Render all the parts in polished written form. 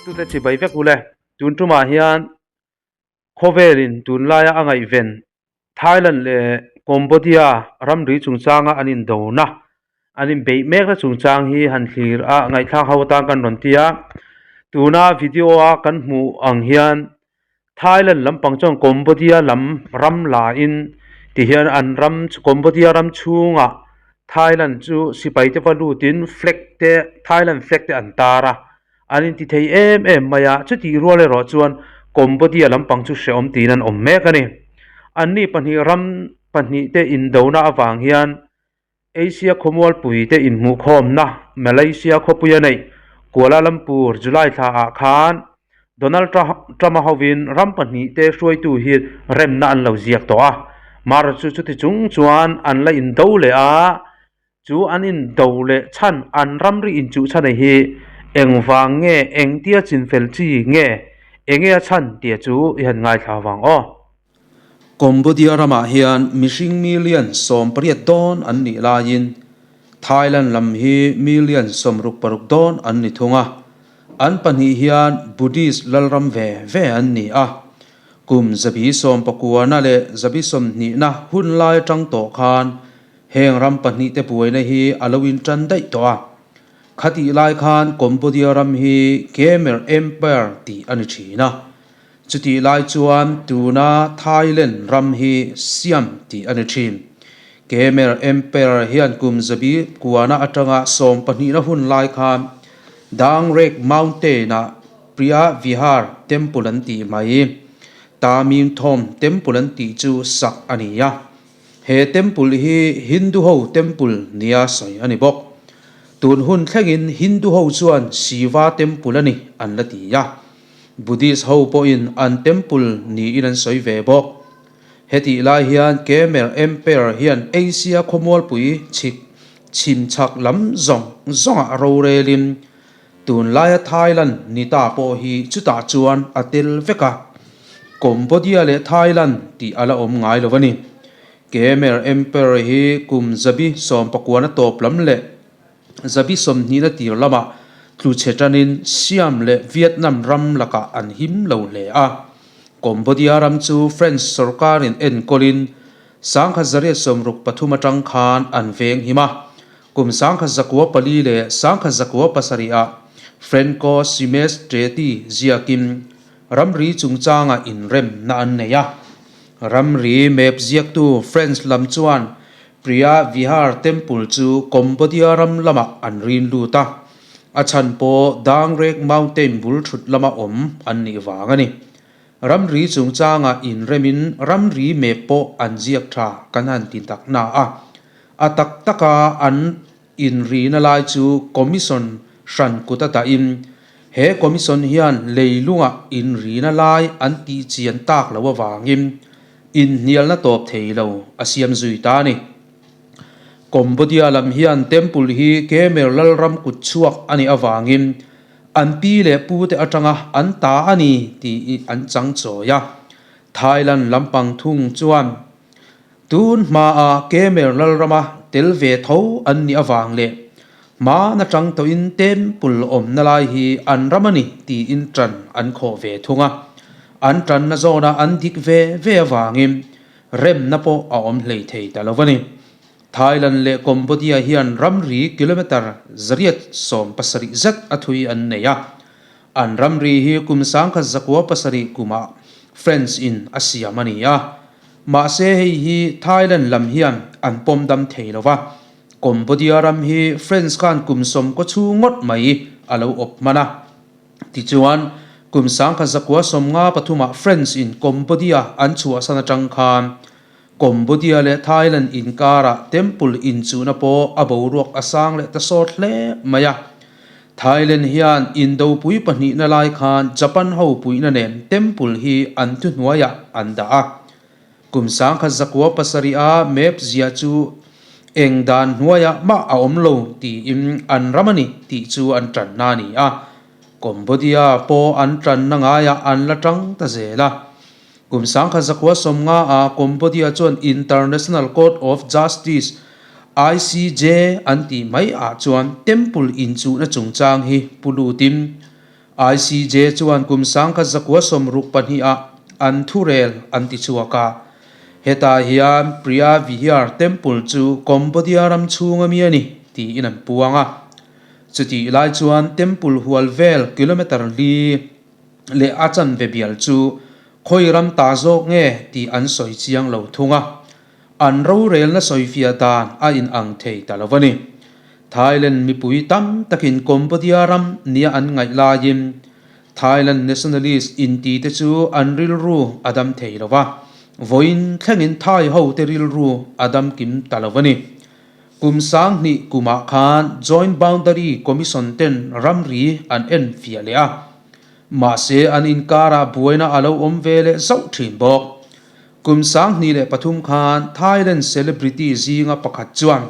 Tute chibai vek ule, tun tumah hian khawvelin tunlaia a ngaihven Thailand leh Cambodia ramri chungchanga an indona an inbeih mekna chungchang hi han thlir a ngaihthlak ho atan kan rawn ti a. Tuna video a kan hmuh ang hian Thailand lampang chuan Cambodia lam ram lain tihian an ram Cambodia ram chhungah Thailand chu sipai te va lutin flag te Thailand flag te an tar a an inti thei em em mai a chutih rual erawh chuan Cambodia lampang chu hrehawm tiin an awm mek a ni anni pahnih ram pahnih te indona avang hian Asia khawmualpui te inhmuhkhawmna Malaysia khawpuia neih Kuala Lumpur July thla ah khan Donald Trump-a hovin ram pahnih te hruaitu hi remna an lo ziak tawh a. Mar chu chuti chung chuan an la indo leh a, chu an indo leh chhan an ramri inchuh chhan hi engvang nge engtia chinfel chi nge enge a chhan tih chu i han ngaithla vang aw. Cambodia ramah hian mihring million 18 dawn an nih laiin Thailand lam hi million 66 dawn an ni thung a. An pahnih hian Buddhist lalram ve ve an ni a. Kum 19 leh 20 hun lai atang tawh khan heng ram pahnih te buaina hi a lo intan daih tawh a. Khatih lai khan Cambodia ram hi Khmer Empire tih a ni thin a. Chutih lai chuan tuna Thailand ram hi Siam tih a ni thin. Khmer Empire hian kum 19 atanga 12 hun lai khan Dangrek Mountain-ah Preah Vihar Temple an tih mai. Ta Ming Thom Temple an tih chu sak a ni a. He temple hi Hindu ho temple nia sawi a ni bawk. Tun hun thlengin Hindu ho chuan Shiva temple a ni an la ti a. Buddhist ho pawhin an temple niin an sawi ve bawk. Hetih lai hian Khmer Empire hian Asia khawmualpui chhik chhim chhak lam zawng zawngah rorelin tunlaia Thailand ni ta pawh hi chutah chuan a tel vek a. Cambodia leh Thailand tih a la awm ngai lo a ni. Khmer Empire hi kum 19 tawp lam leh 20 tir lamah tlu chhe tanin Siam leh Vietnam ram lakah an him lo hle a. Cambodia ram chu French sorkarin enkawlin 1963 atang khan an veng him a. Kum 1904 leh 1907 ah Franco-Siamese Treaty ziakin ramri chungchanga inremna an nei a. Ramri map ziaktu French lam chuan Preah Vihar Temple chu Cambodia ram lamah an rin lut a, a chhan pawh Dangrek Mountain bul thut lama awm an nih vang a ni. Ramri chungchangah inremin ramri map pawh an ziak tha kan han ti tak na a, a tak taka an inrina lai chu Commission hran kut a dahin he Commission hian leilungah inrina lai an tihchian tak loh avangin Inhnialna tawp thei lo a siam zui ta a ni. Cambodia lam hian temple hi Khmer lalram kut chhuak a nih avangin an pi leh pute atanga an ta a ni tih an chang chawi a. Thailand lampang thung chuan tun hmaa Khmer lalrama tel ve tho an nih avang leh hma atang tawhin temple awmna lai hi an ram a ni tiin tan an khawh ve thung a. An tanna zawna an dik ve ve avangin remna pawh a awm hlei thei ta lo a ni. Thailand leh Cambodia hian ramri kilometre 170 zet a thui an nei a. An ramri hi kum 1907 kumah French in a siam a ni a. Mahse hei hi Thailand lam hian an pawm dam thei lo va. Cambodia ram hi French khan kum 90 chhung ngawt mai a lo awp hman a. Tichuan, kum 1953 ah French in Cambodia an chhuahsan atang khan Cambodia leh Thailand inkarah temple inchuhna pawh a boruak a sang leh ta sawt hle mai a. Thailand hian indopui pahnihna lai khan Japan ho puihna nen temple hi an thuhnuaiah an dah a. Kum 1907 a map zia chu eng dan hnuaiah mah a awm lo tiin an ram a ni tih chu an tanna a ni a. Cambodia pawh an tanna ngaiah an la tang ta zel a. Kum 1990 a Cambodia chuan International Court of Justice, ICJ, an tih mai ah chuan temple inchuhna chungchang hi pu lutin. ICJ chuan kum 1962 ah an thurel an ti chhuak a. Hetah hian Preah Vihear Temple chu Cambodia ram chhunga mi a ni tiin an puang a. Chutih lai chuan temple hual vel kilometre li leh a chanve bial chu khawi ram ta zawk nge tih an sawi chiang lo thung a. An rorelna sawifiah dan a inang thei ta lo a ni. Thailand mipui tam takin Cambodia ram nia an ngaih laiin Thailand nationalist inti te chu an rilru a dam thei lo va, vawiin thlengin Thai hote rilru a dam kim ta lo a ni. Kum 2000 kumah khan Joint Boundary Commission ten ramri an en fiah leh a, mahse an inkarah buaina a lo awm ve leh zauh thin bawk. Kum 2003 khan Thailand celebrity zinga pakhat chuan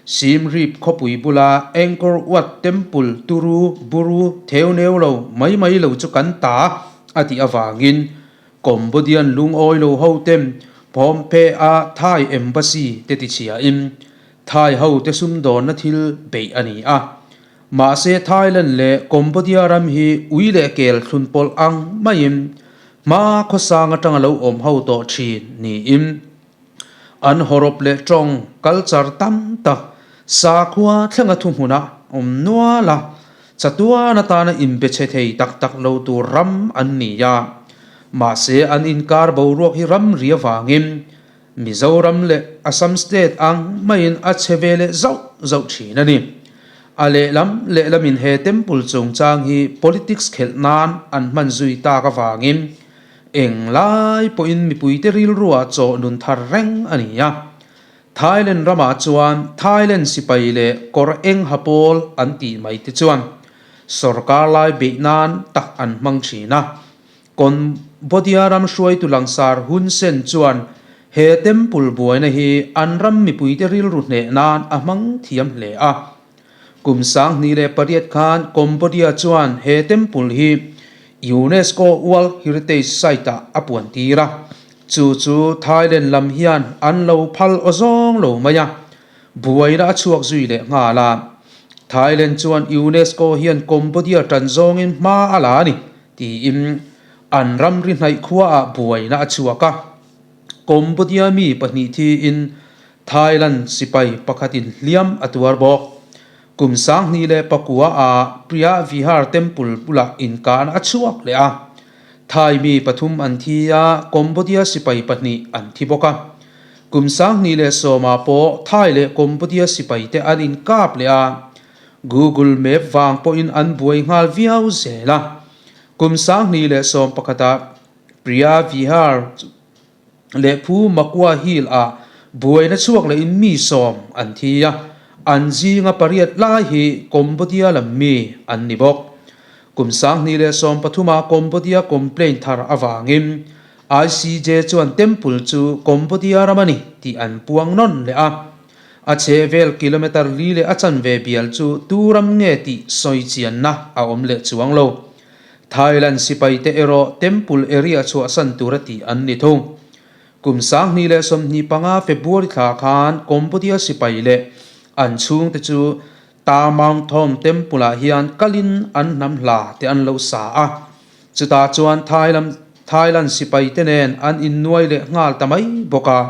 Siem Reap khawpui bula Angkor Wat Temple turu buru theu neu lo mai mai lo chu kan ta a tih avangin Cambodian lungawi lo ho ten Phnom Penh a Thai Embassy te tichhiain Thai ho te sumdawnna thil beih a ni a. Mahse Thailand leh Cambodia ram hi ui leh kel thlun pawlh ang maiin hma khawsang atanga lo awm ho tawh thin niin an hawrawp leh tawng culture tam tak sakhua thlenga thuhmuna awm nual a, chatuan atana inbe chhe thei tak tak lo tur ram an ni a. Mahse an inkar boruak hi ramri avangin Mizoram leh Assam state ang maiin a chhe ve leh zauh zauh thin a ni. A lehlam lehlamin he temple chungchang hi politics khelh nan an hman zui tak avangin eng lai pawhin mipuite rilruah chaw nun thar reng a ni a. Thailand ramah chuan Thailand sipai leh kawr eng ha pawl an tih mai te chuan sawrkar lai beih nan tak an hmang thin a. Cambodia ram hruaitu langsar Hun Sen chuan he temple buaina hi an ram mipuite rilru hneh nan a hmang thiam hle a. Kum 2008 khan Cambodia chuan he temple hi UNESCO World Heritage Site-ah a puan tir a, chu chu Thailand lam hian an lo phal aw zawng lo mai a, buaina a chhuak zui leh nghal a. Thailand chuan UNESCO hian Cambodia tan zawngin hma a la a ni. Tiin an ramri hnaih khuaah buaina a chhuak a. Cambodia mi pahnih thiin Thailand sipai pakhatin hliam a tuar bawk. Kum 2009 ah Preah Vihear Temple bulah inkan a chhuak leh a. Thai mi pathum an thi a, Cambodia sipai pahnih an thi bawk a. Kum 2010 ah pawh Thai leh Cambodia sipaite an inkap leh a. Google Map vang pawhin an buai nghal viau zel a. Kum 2011 ah Preah Vihear leh Phu Makua Hill ah buaina chhuak lehin mi sawm an thi a, an zinga pariat lai hi Cambodia lam mi an ni bawk. Kum 2013 ah Cambodia complaint thar avangin ICJ chuan temple chu Cambodia ram a ni tih an puang nawn leh a. A chhehvel kilometre li leh a chanve bial chu tu ram nge tih sawi chianna a awm leh chuang lo. Thailand sipaite erawh temple area chhuahsan tura tih an ni thung. Kum 2025 February thla khan Cambodia sipai leh an chhungte chu Ta Maung Thom Temple-ah hian kalin an hnam hla te an lo sa a. Chutah chuan Thailand sipaite nen an innuai leh nghal ta mai bawk a.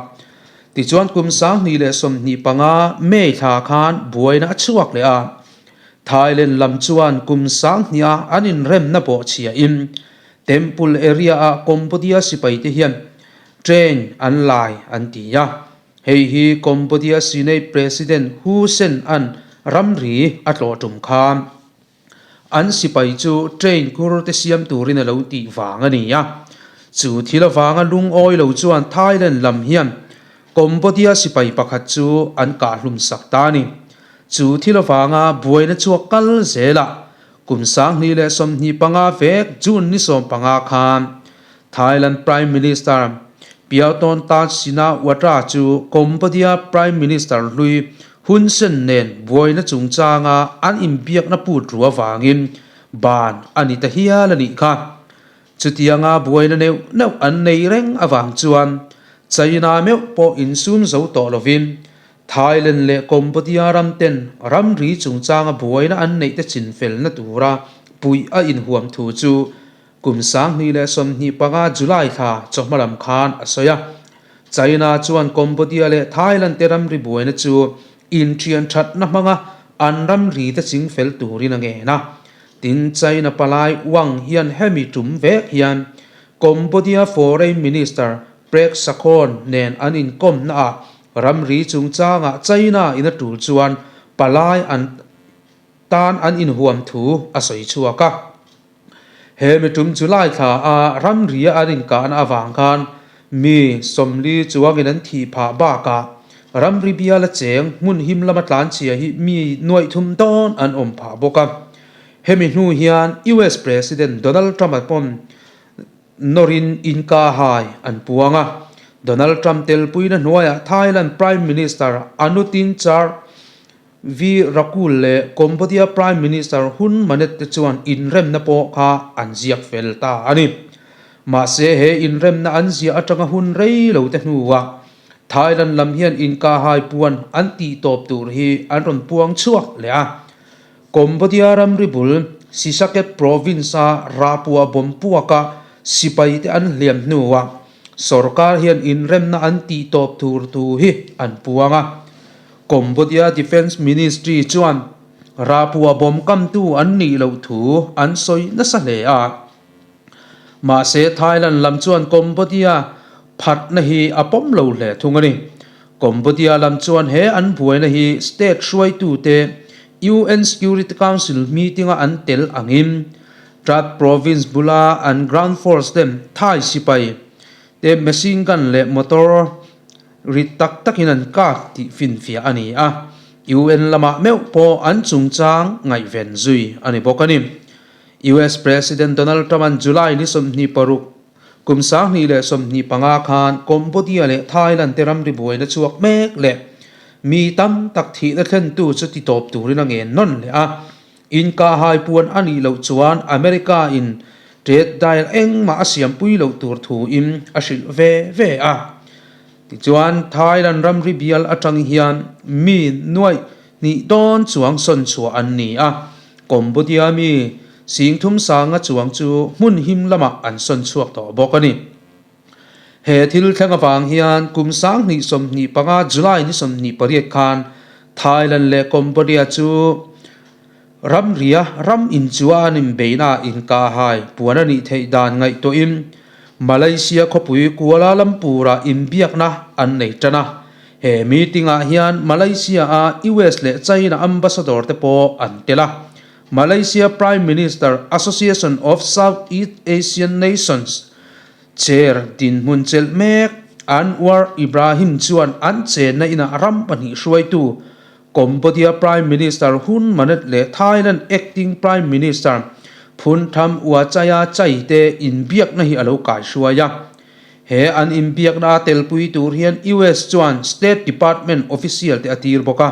Tichuan kum 2025 May thla khan buaina a chhuak leh a. Thailand lam chuan kum 2000-a an inremna bawhchhiahin Temple area-ah Cambodia sipaite hian train an lai an ti a. Hei hi Cambodia Senate President Hu Sen-a'n ramri a tlawh tum khan an sipai chu train khur te siam turin a lo tih vang a ni a. Chu thil avanga lungawi lo chuan Thailand lam hian Cambodia sipai pakhat chu an kahhlum sak ta a ni. Chu thil avanga buaina chhuak kal zelah kum 2025 vek June ni 15 khan Thailand Prime Minister Paetongtarn Shinawatra chu Cambodia Prime Minister hlui Hun Sen nen buaina chungchanga an inbiakna put ru avangin ban a ni ta hial a nih kha. Chutianga buaina neuh neuh an nei reng avang chuan China meuh pawh insum zo tawh lovin Thailand leh Cambodia ram ten ramri chungchanga buaina an neih te chinfelna tura. puih a inhuam thu chu kum 2025 July thla chawhma lam khan a sawi a. China chuan Cambodia leh Thailand te ramri buaina chu inthian thatna hmanga an ramri te chingfel turin a ngen a. Tin, China palai Wang hian hemi tum vek hian Cambodia Foreign Minister Prek Sakhon nen an inkawmna ah ramri chungchangah China in a tul chuan palai an tan an inhuam thu a sawi chhuak a. He mi tum July thla a ramria an inkahna avang khan mi 40 chuangin an thih phah bakah ramri biala cheng hmun him lama tlanchhia hi mi nuaih thum dawn an awm phah bawk a. Hemi hnu hian US President Donald Trump-a pawn nawrin inkahhai an puang a. Donald Trump telpuina hnuaiah Thailand Prime Minister Anutin Char V. Rakul leh Cambodia Prime Minister Hun Manet te chuan inremna pawh kha an ziak fel ta a ni. Mahse he inremna an ziah atanga hun rei lo te hnuah Thailand lam hian inkahhai puan an tih tawp tur hi an rawn puang chhuak leh a. Cambodia ramri bul Sisaket Province-a Rapua bomb puaka sipai te an hliam hnuah sorkar hian inremna an tih tawp tur thu hi an puang a. Cambodia Defence Ministry chuan Rapua bomb kamtu an nih loh thu an sawi nasa hle a. Mahse Thailand lam chuan Cambodia phatna hi a pawm lo hle thung a ni. Cambodia lam chuan he an buaina hi state hruaitute UN Security Council meeting-a an tel angin Trat Province bula an ground force ten Thai sipai te machine gun leh motor Rit tak takin an kap tih finfiah a ni a, UN lamah meuh pawh an chungchang ngaihven zui a ni bawk a ni. US President Donald Trump-a'n July ni 26, kum 2025 khan Cambodia leh Thailand te ramri buaina chhuak mek leh mi tam tak thihna thlentu chu titawp turin a ngen nawn leh a, inkahhai puan a nih loh chuan America-in trade deal engmah a siampui loh tur thuin a hrilh ve ve a. Tichuan, Thailand ramri bial atang hian mi nuaih hnih dawn chuang sawn chhuah an ni a, Cambodia mi 3000 sanga chuang chu hmun him lamah an sawn chhuak tawh bawk a ni. He thil thleng avang hian kum 2025 July ni 28 khan Thailand leh Cambodia chu Ramria ram inchua an inbeihna inkahhai puan a nih theih dan ngaihtuahin Malaysia khawpui Kuala Lumpur-ah inbiakna an nei tan a. He meeting-ah hian Malaysia-a US leh China ambassador te pawh an tel a. Malaysia Prime Minister, Association of Southeast Asian Nations Chair dinhmun chelh mek Anwar Ibrahim chuan an chenna inah ram pahnih hruaitu Cambodia Prime Minister Hun Manet leh Thailand Acting Prime Minister Phuntham Uachaya Chai te inbiakna hi a lo kaihruai a. He an inbiakna a telpui tur hian US chuan State Department official te a tir bawk a.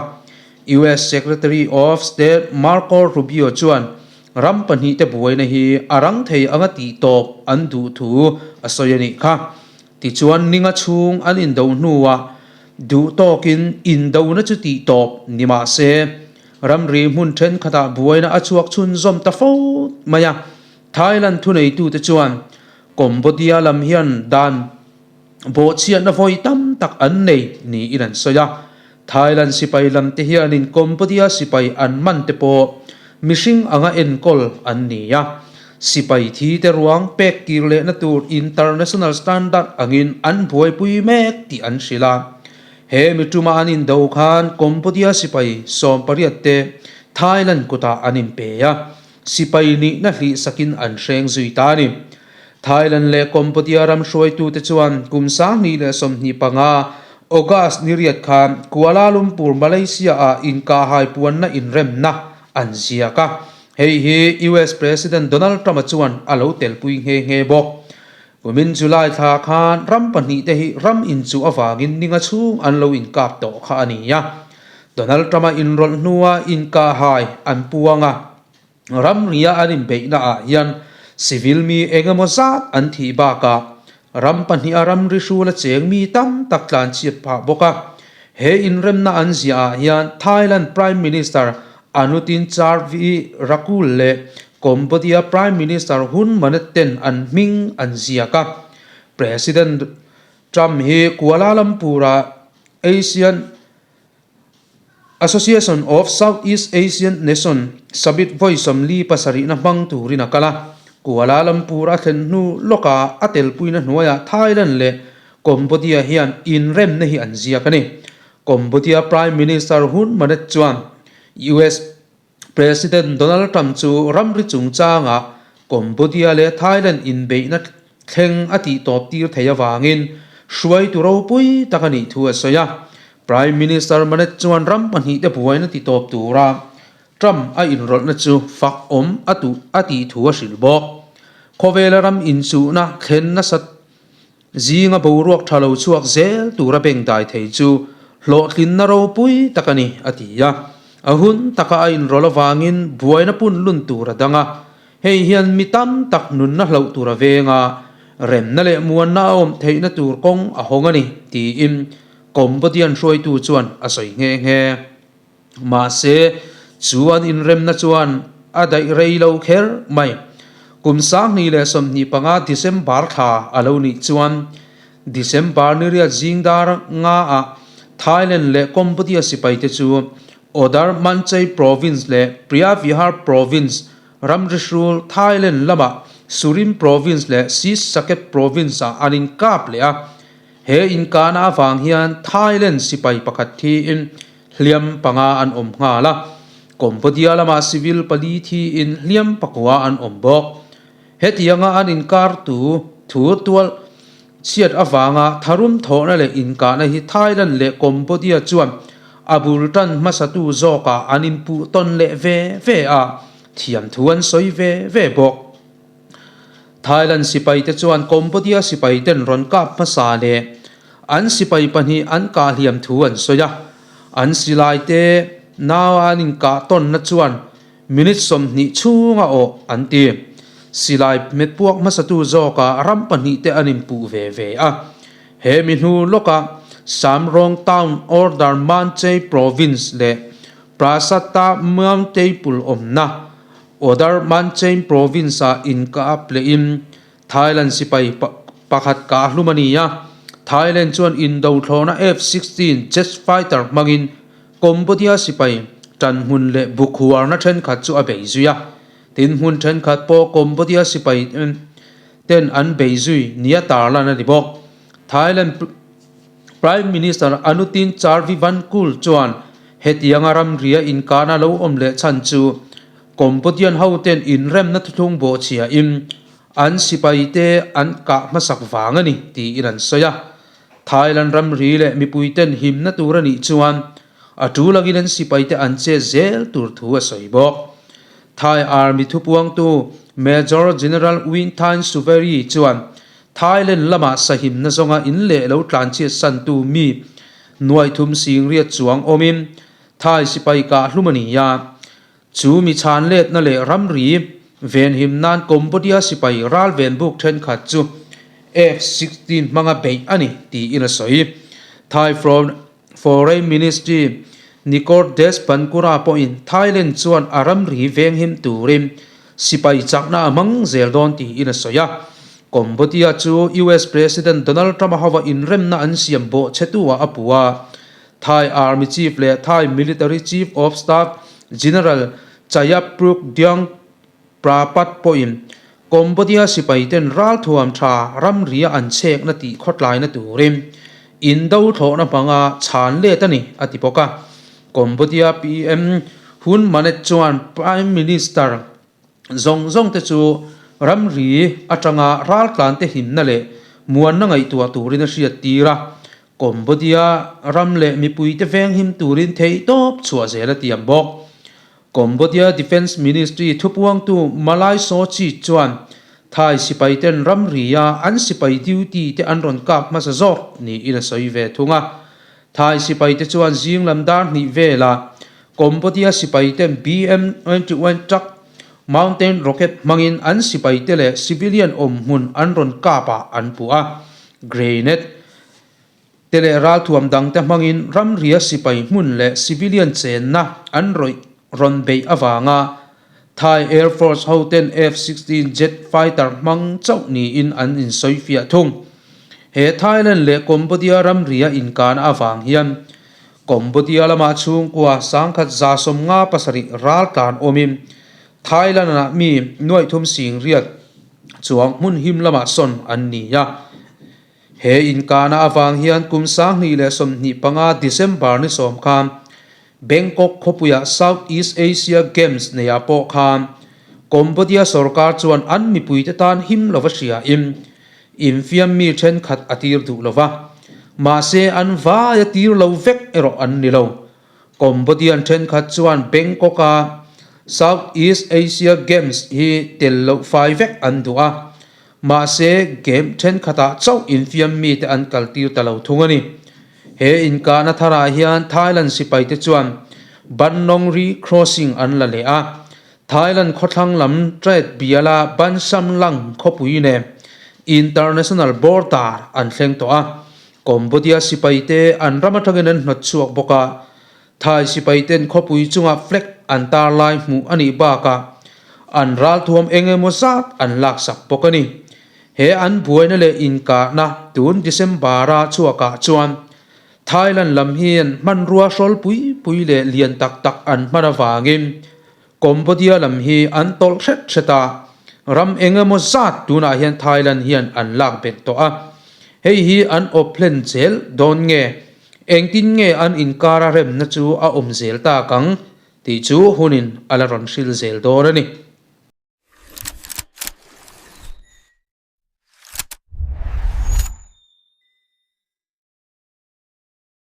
US Secretary of State Marco Rubio chuan ram pahnih te buaina hi a rang thei anga tih tawp an duh thu a sawi a nih kha. Tichuan ninga chhung an indo hnuah Duh tawkin indona chu tih tawp ni mah se, ramri hmun thenkhatah buaina a chhuak chhunzawm ta fo mai a. Thailand thuneitute chuan Cambodia lam hian dan bawhchhiatna vawi tam tak an nei niin an sawi a. Thailand sipai lamte hianin Cambodia sipai an man te pawh mihring anga enkawl an ni a. Sipai thi te ruang pek kir lehna tur international standard angin an buaipui mek tih an hrilh a. He mi tuma an indo khan Cambodia sipai 18 te Thailand kutah an inpe a, sipai nihna hlih sakin an hreng zui ta a ni. Thailand leh Cambodia ram hruaitute chuan kum 2025 August ni riat khan Kuala Lumpur, Malaysia-ah inkahhai puanna inremna an ziak a. Hei hi US President Donald Trump-a chuan a lo telpui nghe nghe bawk. Kumin July thla khan ram pahnih te hi ram inchuh avangin ninga chhung an lo inkap tawh kha a ni a. Donald Trump-a inrawlh hnua inkahhai an puang a, ramria an inbeihna ah hian civil mi eng emaw zat an thih bakah ram pahniha ramri hrul a cheng mi tam tak tlanchhiat phah bawk a. He inremna an ziah ah hian Thailand Prime Minister Anutin Charnvirakul leh Cambodia Prime Minister Hun Manet ten an hming an ziak a. President Trump hi Kuala Lumpur-a Asian Association of Southeast Asian Nation Summit vawi 47na hmang turin a kal a. Kuala Lumpur a thlen hnu lawkah a telpuina hnuaiah Thailand leh Cambodia hian inremna hi an ziak a ni. Cambodia Prime Minister Hun Manet chuan US President Donald Trump chu ramri chungchangah Cambodia leh Thailand inbeihna thleng a tih tawp tir thei avangin hruaitu ropui tak a nih thu a sawi a. Prime Minister Manet chuan ram pahnihte buaina ti tawp tura Trump a inrawlhna chu fak awm a tuh a tih thu a hrilh bawk. Khawvela ram inchuhna thlen nasat zinga boruak tha lo chhuak zel tura bengdai thei chu hlawhtlinna ropui tak a ni, a ti a. A hun taka a inrawlh avangin buaina punlun tur a dang a. Hei hian mi tam tak nunna hlauh tur a veng a, remna leh muanna a awm theihna tur kawng a hawng a ni, tiin Cambodian hruaitu chuan a sawi nghe nghe. Mahse, chu an inremna chuan a daih rei lo kher mai. Kum 2025 December thla a lo nih chuan December ni riat zing dar nga ah Thailand leh Cambodia sipaite chu Oddar Manchai Province leh Preah Vihear Province ramri hrul Thailand lamah Surin Province leh Si Saket Province ah an inkap leh a. He inkahna avang hian Thailand sipai pakhat thiin hliam panga an awm nghal a, Cambodia lamah civil pali thiin hliam pakua an awm bawk. Hetianga an inkartu thu tual chhiat avanga tharum thawhna leh inkahna hi Thailand leh Cambodia chuan a bul tan hmasatu zawkah an inpuh tawn leh ve ve a, thiamthu an sawi ve ve bawk. Thailand sipaite chuan Cambodia sipaiten rawn kap hmasa leh an sipai pahnih an kah hliam thu an sawi a, an silaite naua an inkah tawnna chuan Minute 20 chhunga awh an ti. Silai hmetpuak hmasatu zawkah ram pahnihte an inpuh ve ve a. He mi hnu lawkah Samrong Town Order Manchei Province leh Prasata Muangtei pul awmna Order Manchei Province-ah inkap lehin Thailand sipai pakhat kah hlum a ni a. Thailand chuan indo thlawhna F-16 jet fighter hmangin Cambodia sipai tan hmun leh bukhuarna thenkhat chu a bei zui a, tin hmun thenkhat pawh Cambodia sipai ten an bei zui nia tarlan a ni bawk. Thailand Prime Minister Anutin Charvivankul chuan hetianga ramria inkahna lo awm leh chhan chu Cambodian hoten inremna thuthlung bawhchhiain an sipaite an kah hmasak vang a ni tiin an sawi a. Thailand ramri leh mipuiten himna tur a nih chuan a tul angin an sipaite an che zel tur thu a sawi bawk. Thai Army thupuangtu Major General Winthai Suveri chuan Thailand lama sahimna zawnga in leh lo tlanchhiat santu mi nuaithum singriat chuang awmin Thai sipai kah hlum a ni a. Chu mi chhan letna leh ramri venhim nan Cambodia sipai ral venbuk thenkhat chu F-16 hmanga beih a ni tiin a sawi. Thai Foreign Ministry Nikor Despankura pawhin Thailand chuan a ramri venghim turin sipai chakna a hmang zel dawn tiin a sawi a. Cambodia chu US President Donald Trump-a hova inremna an siam bawhchhetu-ah a puh a. Thai Army Chief leh Thai Military Chief of Staff General Chaiyapruk Diangprapat pawhin Cambodia sipaiten ralthuam tha ramria an chhekna tih khawtlaina turin indo thlawhna hmanga chhan let a ni, a ti bawk a. Cambodia PM Hun Manet chuan Prime Minister zawng zawng te chu ramri atanga raltlante himna leh muanna ngaihtuah turin a hriattir a, Cambodia ram leh mipuite venghim turin theihtawp chhuah zel a tiam bawk. Cambodia Defence Ministry thupuangtu Malai Sochi chuan Thai sipaiten ramria an sipai duty te an rawn kap hmasa zawk niin a sawi ve thung a. Thai sipaite chuan zing lam dar hnih velah Cambodia sipaiten BM-21 truck mountain rocket hmangin an sipaite leh civilian awmhmun an rawn kap ah an puh a. Grenade te leh ralthuam dangte hmangin ramria sipai hmun leh civilian chenna an rawih rawn beih avanga Thai Air Force hoten F-16 jet fighter hmang chauh niin an insawifiah thung. He Thailand leh Cambodia ramria inkana avang hian Cambodia lamah chhungkua 1157 ral tlan awmin Thailand-ah mi nuaihthum singriat chuang hmun him lamah sawn an ni a. He inkana avang hian kum 2025 December ni sawm khan Bangkok khawpuia South East Asia Games neiah pawh khan Cambodia sorkar chuan an mipuite tan him lova hriain infiam mi thenkhat a tir duh lova, mahse an vaia tir lo vek erawh an ni lo. Cambodian thenkhat chuan Bangkok-a South East Asia Games hi tel loh fai vek an duh a, mahse game thenkhatah chauh infiam mite an kaltir ta lo thung a ni. He inkahna tharah hian Thailand sipaite chuan Ban Nong Ri Crossing an la leh a, Thailand khawthlang lam Trat biala Ban Sam Lang khawpui nen international border an thleng tawh a. Cambodia sipaite an ram atangin an hnawt chhuak bawk a, Thai sipaiten khawpui chunga flag an tar lai hmuh a nih bakah an ralthuam eng emaw zat an laksak bawk a ni. He an buaina leh inkahna tun December-a chhuakah chuan Thailand lam hian hmanrua hrawl pui pui leh lian tak tak an hman avangin Cambodia lam hi an tawlh hret hret a, ram eng emaw zat tunah hian Thailand hian an lak belh tawh a. Hei hi an awp hlen zel dawn nge? Engtin nge an inkara remna chu a awm zel tak ang tih chu hunin a la rawn hril zel dawn a ni.